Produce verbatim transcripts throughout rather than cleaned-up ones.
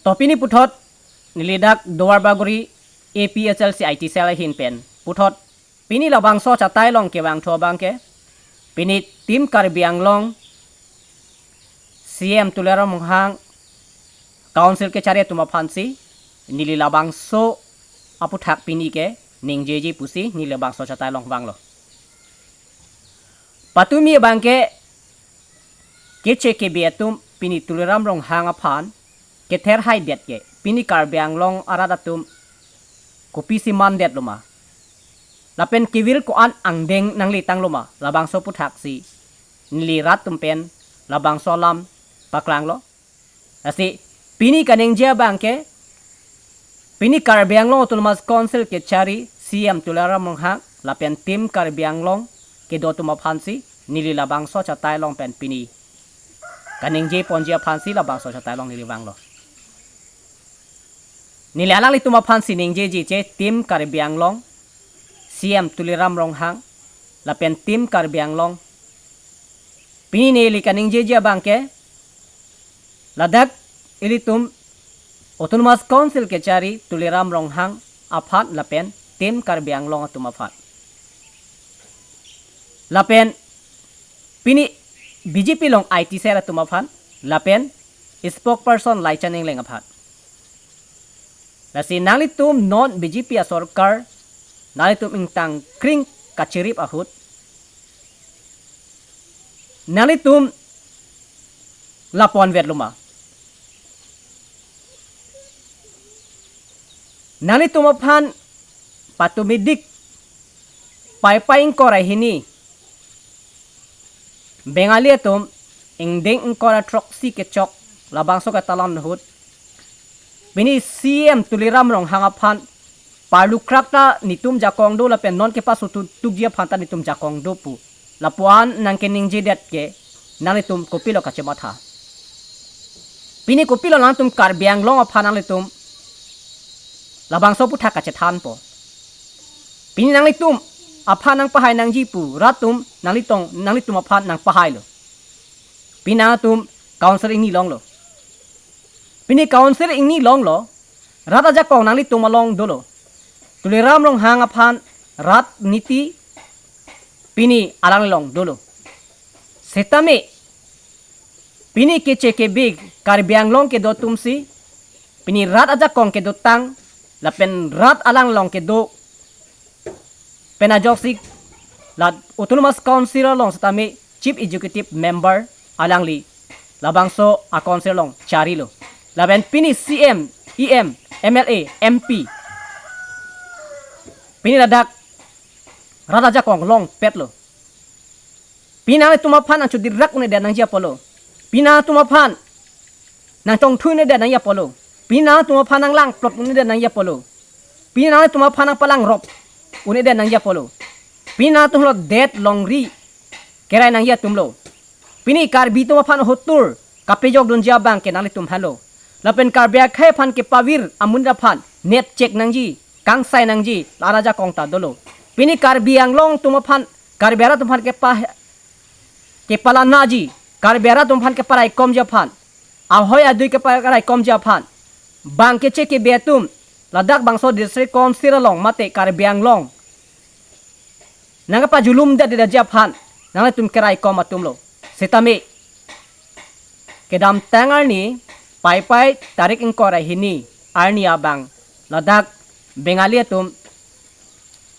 To pini puthot neli dak Duar Bagori A P H L C I T cell ahin pen puthot pini labangso achatai along kevangthu abangke, pini Team Karbi Anglong C M Tuliram Ronghang Council kechari atum aphansi neli labangso aputhak pini ke ningjeji pusi neli labangso achatai along vanglo. Patumi abangke keche kebe atum pini Tuliram Ronghang aphan kether haidet ke pini Karbi Anglong arat atum kopisi mandet loma, lapen kevir ko-an angdeng nangletang loma, labangso aputhaksi neli rat atum pen labangso alam paklanglo. Lasi pini kaningje abangke, pini Karbi Anglong Autonomous Council kechari C M Tuliram Ronghang lapen Team Karbi Anglong kedo atum aphansi neli labangso achatai along pen pini kaningje ponji aphansi labangso achatai along neli vanglo. Neli alanglitum aphansi ningjeji che Team Karbi Anglong, C M Tuliram Ronghang lapen Team Karbi Anglong, pini neli kaningjeji abangke, ladak ilitum Autonomous Council kechari Tuliram Ronghang aphan lapen Team Karbi Anglong atum aphan, lapen pini B J P along I T cell atum aphan, lapen spokesperson Laichan Engleng aphan. Lasi nanglitum non B J P asorkar nanglitum ingtang kring kachirip ahut, nanglitum lapu-an vet loma? Nanglitum aphan patumidik Paipai ingkoi ra hini Bengali atum ingdeng ingkoi ra throksi kechok labangso ketalan ahut, pini C M Tuliram Ronghang aphan parlukrak ta netum jakong do lapen non kepasutu tukji aphan ta netum jakong do pu lapu-an nangkeningjedet ke nanglitum kopilo kachematha? Pini kopilo nangtum Karbi Anglong aphan nanglitum labangso aputhak kachethanpo? Pini nanglitum aphan nangpahai nangji pu rat atum nanglitum, nanglitum aphan nangpahailo. Pini nangtum Council ingni longlo. Pini Council ingni longlo, rat ajakong nanglitum along dolo. Tuliram Ronghang aphan rat niti pini alanglong dolo. Setame pini keche kebe Karbi Anglong kedo atumsi pini rat ajakong kedotang lapen rat alanglong kedo pen ajoksi la Autonomous Council along setame Chief Executive Member alangli labangso a-council along charilo. Lapen pini C M, E M, M L A, M P, pini ladak rat ajakong longpetlo. Pini nanglitum aphan nangchodirak un-edet nangji apotlo. Pini nanglitum aphan nangchongthui un-edet nangji apotlo. Pini nanglitum aphan nanglangplot un-edet nangji apotlo. Pini nanglitum aphan nangpalangrop un-edet nangji apotlo. Pini nanglitum lo det longri kerai nangji atumlo. Pini Karbi atum aphan hotur kapejokdunji abangke nanglitum helo. Lapen Karbi akhei aphan kepavir amonit aphan nepchek nangji, kangsai nangji la rat ajakong ta dolo. Pini Karbi Anglong atum aphan, Karbi arat atum aphan kepa, kepalanaji, Karbi arat atum aphan keparaikomji aphan, ahoi adui keparaikomji aphan, bang keche kebe atum ladak bangso District Council along mate Karbi Anglong nangkepajulumdetdetji aphan nanglitum keraikom atumlo. Setame kedamtang arni Paipai tarik ingkoi ra hini arni abang ladak Bengali atum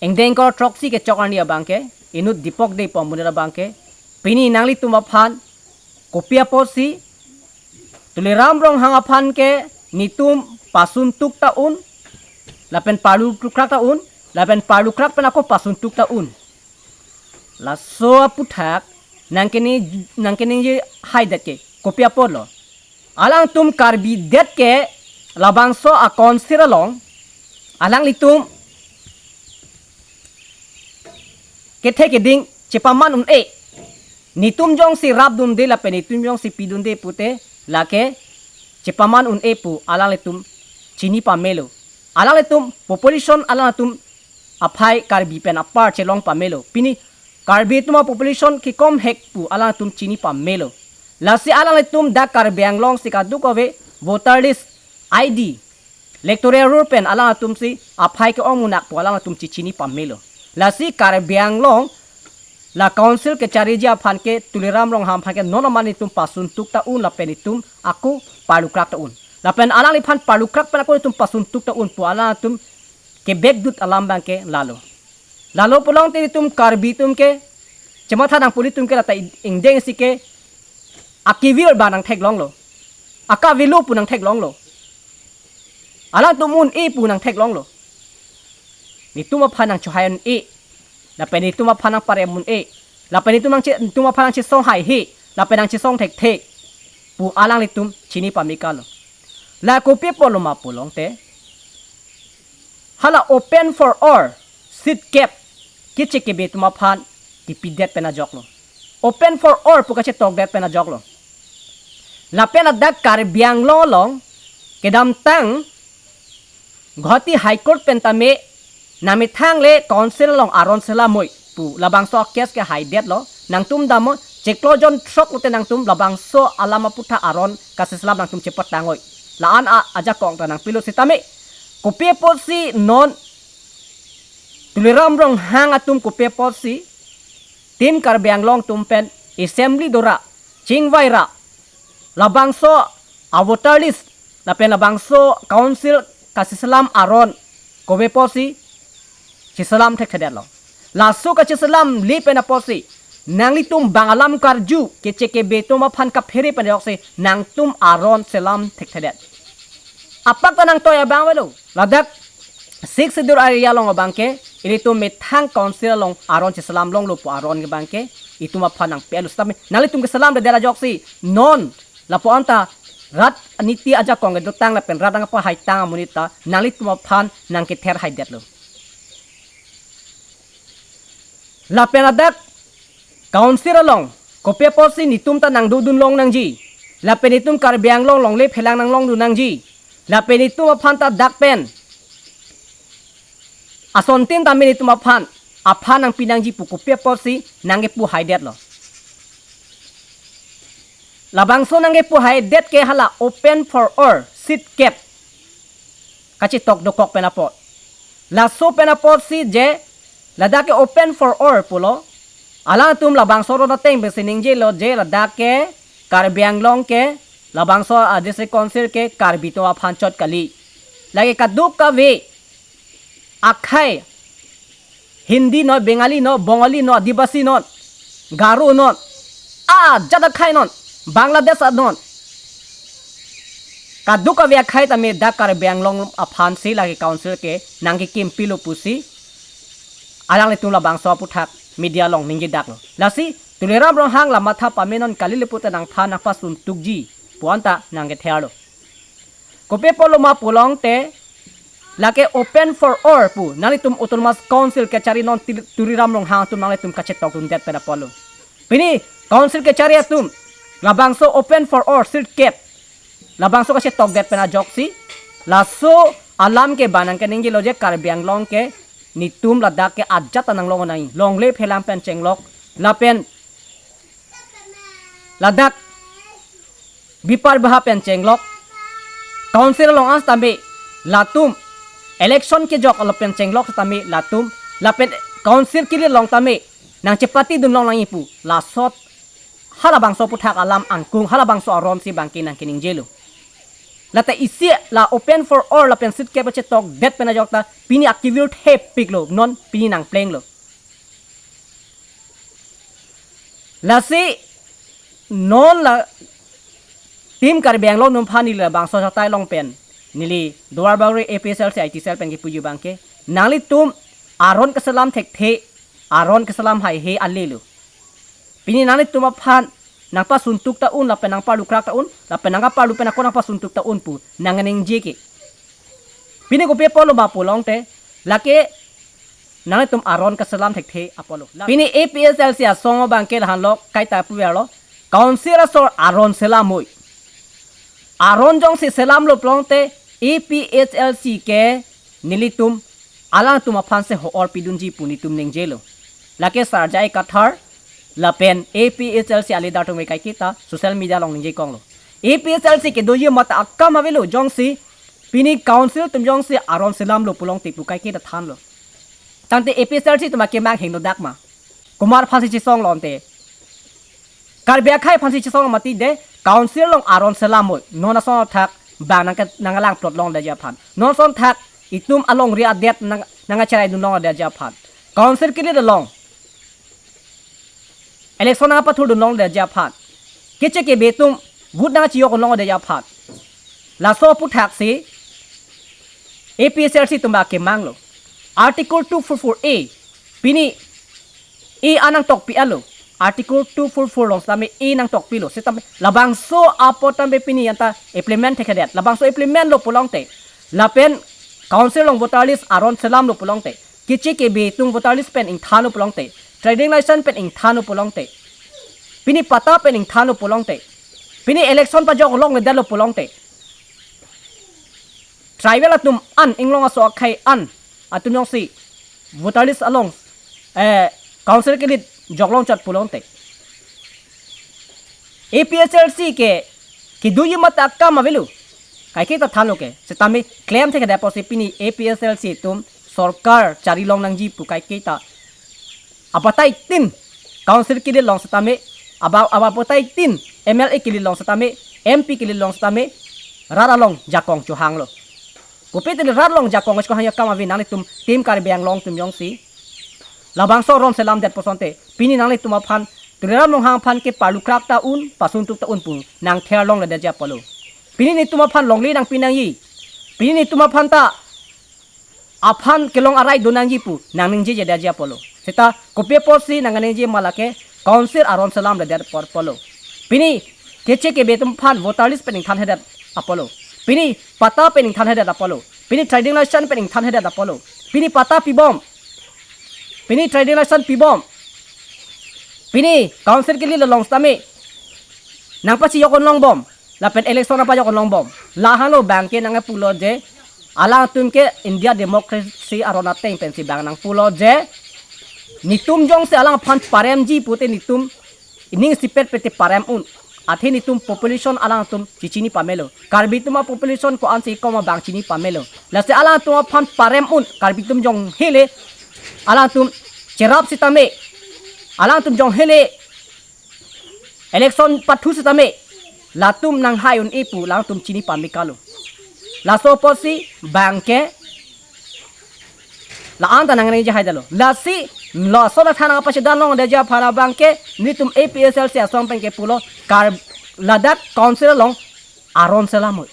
ingdeng ingkoi ra throksi kechok arni abangke inut Dipok Dey pu amonit abangke pini nanglitum aphan kopi apotsi Tuliram Ronghang aphan ke netum pasuntuk ta un, lapen parlukrak ta un, lapen parlukrak pen ako pasuntuk ta un. Laso aputhak nangkeni, nangkeningje haidet ke kopi apotlo? Alangtum Karbi det ke labangso a-council along alanglitum kethe keding chepaman un-e. Netum jongsi rapdunde lapen netum jongsi pidunde pute lake chepaman un-e pu alanglitum chini pamelo. Alanglitum population alangtum aphai Karbi pen apar chelong pamelo. Pini Karbi atum a-population kekom hek pu alangtum chini pamelo. Lasi alanglitum dak Karbi Anglong si kadokave voter list I D, electoral roll pen alangtum si aphai ke-ong munak pu alangtum chichini pamelo. Lasi Karbi Anglong la council kechariji aphan ke Tuliram Ronghang aphan ke non amat netum pasuntuk ta un lapen netum ako parlukrak ta un. Lapen alangliphan parlukrak pen ako netum pasuntuk ta un pu alangtum kebekdut alam abang ke lalo. Lalo pulote netum Karbi atum ke chematha nangpo, netum ke lata ingdeng si ke akivil abang nangtheklonglo. Akavilo pu nangtheklonglo. Alangtum un-e pu nangtheklonglo. Netum aphan nangchohai un-e. Lapen netum aphan nangparem un-e. Lapen netum nangche, netum aphan nangchesong haihe. Lapen nangchesong thekthe pu alanglitum chini pamikalo. La kopi apotlo ma pulote, hala open for all seat kep kechekebe atum aphan tipidet pen ajoklo. Open for all pu kachetokdet pen ajoklo. Lapen ladak Karbi Anglong along kedamtang Guwahati High Court pen tame namethang le council along aron selam moi pu labangso case ke haidetlo. Nangtum damnon, chiklo jon throk lote nangtum labangso alam aputhak aron kaselam nangtum chepatang noi. La-an a ajakong ta nangpilo sitame, kopi apotsi non Tuliram Ronghang atum kopi apotsi Team Karbi Anglong atum pen assembly dora chingvai ra, labangso a voter list lapen labangso council kaselam aron kopi apotsi cheselam thekthedetlo. Laso kacheselamle pen apotsi nanglitum bang alam karju kechekebe atum aphan kaphere pen ajoksi nangtum aron selam thekthedet. Apak ta nangtoi abang avelo. Ladak Sixth Schedule area along abang ke ilitum methang council along aron cheselam longlo pu aron ke abang ke itum aphan nangpelo sitame nanglitum keselamdedet ajoksi non lapu-an ta rat aniti ajakong kedotang lapen rat nangpahaitang amonit ta nanglitum aphan nangkether haidetlo. Lapen ladak council along kopi apotsi netum ta nangdodun long nangji. Lapen netum Karbi Anglong longle phelang nanglongdun nangji. Lapen netum aphan ta dak pen asontin tame netum aphan aphan nangpi nangji pu kopi apotsi nangkepu haidetlo. Labangso nangkepu haidet ke hala open for all seat kep kachetok dokok pen apot. Laso pen apotsi je ladak ke open for all pulo. Alangtum labangso aron ateng pensi ningjelo je ladak ke Karbi Anglong ke labangso a district council ke Karbi atum aphan chot kali. Lake kadokave akhei, Hindi non, Bengali non, Bongali non, Adivasi non, Garo non, ajat akhei non, Bangladesh non, kadokave akhei tame dak Karbi Anglong aphansi lake council ke nangkekimpilo pusi alanglitum labangso aputhak media along ningjedaklo. Lasi Tuliram Ronghang la matha pame non kali le pute nangphan nangpasuntukji pu-an ta nangketherlo. Kopi apotlo ma pulote, lake open for all pu nanglitum Autonomous Council kechari non Til-, Tuliram Ronghang atum nanglitum kachetokdundet pen apotlo. Pini council kechari atum labangso open for all seat kep labangso kachetokdet pen ajoksi laso alam ke abang nangkeningjelo je Karbi Anglong ke netum ladak ke ajat ta nanglong nangji, longle phelang pen chenglok lapen ladak bipar baha pen chenglok, council along an tame latum, election kejok along pen chenglok tame latum, lapen council kili along tame nangchepatidun long nangji pu laso halabangso aputhak alam angkung, halabangso aronsi abang ke nangkeningjelo. Lata isi la open for all lapen seat kep kachetokdet pen ajok ta pini akivil thepiklo, non pini nangplenglo. Lasi non la Team Karbi Anglong atum aphan neli labangso achatai along pen neli Duarbagori A P H L C I T cell pen kipuji abang ke, nanglitum aron keselam thekthe, aron keselam haihe alelo. Pini nanglitum aphan nangpasuntuk ta un, lapen nangparlukrak ta un, lapen nangkaparlu pen ako nangpasuntuk ta un pu nangningje ke. Pini kopi apotlo ma pulote, lake nanglitum aron keselam thekthe apotlo. La-, pini A P H L C asong abang ke lahenlo, kaita puverlo, council asor aron selam moi. Aron jongsi selamlo pulote, A P H L C ke nelitum alangtum aphansi ho-or pidunji pu netum ningjelo. Lake Sarjai Kathar lapen A P H L C aleader atum kaiketa social media along ningjekonglo. A P H L C kedoji amat akam avelo, jongsi Pini council atum jongsi aron selamlo pulote pu kaike ta thanlo. Tangte A P H L C atum akemang hingno dak ma. Komat aphansi chesong lonte, Karbi akhei aphansi chesong mati de, council along aron selam moi. Non ason thak bang nang ke, nang alang plot longledetji aphan. Non ason thak itum alongri adet nang, nang acherai dun longledetji aphan. Council kilit along election nang pathur dun longledetji aphan. Keche kebe atum vote nang chiyok longledetji aphan. Laso aphuthaksi A P H L C atum akemanglo. Article two four four A. Pini A nangtokpi alo. Article two four four along setame A nangtokpilo. Setame labangso apot tame pini anta implement thekthedet. Labangso implementlo pulote, lapen council along voter list aron selamlo pulote, keche kebe atum voter list pen ingthanlo pulote, trading license pen ingthanlo pulote, pini patta pen ingthanlo pulote, pini election pajok longledetlo pulote, tribal atum an, inglong aso akhei an atum jongsi voter list along, eh, council kilit joklong chot pulote, A P H L C ke kedoji mate akam avelo. Kaike ta thanlo ke. Setame klem thekthedet apotsi pini A P H L C atum sorkar chari long nangji pu kaike ta abatai tin council kilit along setame, aba, abatai tin M L A kilit along setame, M P kilit along setame, rat along jakong chohanglo. Kopi tin rat along jakong chohang akam ave? Nanglitum Team Karbi Anglong atum jongsi labangso aron selamdet pulote, pini nanglitum aphan, Tuliram Ronghang aphan ke parlukrak ta un, pasuntuk ta un pu nangther longledetji apotlo. Pini netum aphan longle nangpi nangji. Pini netum aphan ta aphan kelong arai do nangji pu nangningjejedetji apotlo. Seta kopi apotsi nangningje ma lake council aron selamledet apot apotlo. Pini keche kebe atum aphan voter list pen ingthanthedet apotlo. Pini patta pen ingthanthedet apotlo. Pini trading license pen ingthanthedet apotlo. Pini patta pibom. Pini trading license pibom. Pini council kilit along setame nangpachiyok longbom. Lapen election nangpajok longbom. Lahenlo bang ke nangpulo je, alangtum ke India democracy aron ateng pensi bang nangpulo je, netum jongsi alangphan paremji pute netum ining sipet pete parem un. Athe netum population alangtum chichini pamelo. Karbi atum apopulation ko-ansi kom abang chini pamelo. Lasi alangtum aphan parem un, Karbi atum jonghele, alangtum cherap setame, alangtum jonghele election pathu setame, latum nanghai un-e pu alangtum chini pamikalo. Laso apotsi bang ke la-an ta nangningje haidetlo. Lasi laso la thanang pachedan longledetji aphan abang ke netum A P H L C asong pen kepulo, Kar, ladak council along aron selam moi.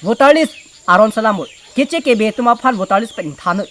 Voter list aron selam moi. Keche kebe atum aphan voter list pen ingthan noi.